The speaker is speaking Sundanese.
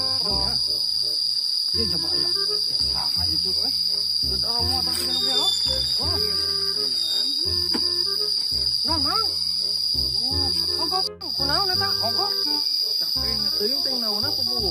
Ya. Dia coba ya. Ya saha itu eh. Udah orang motor sih nu gelo. Oh. Nah, Mang. Hongkok, kunaon eta? Hongkok. Capek teuing teh naonna puguh.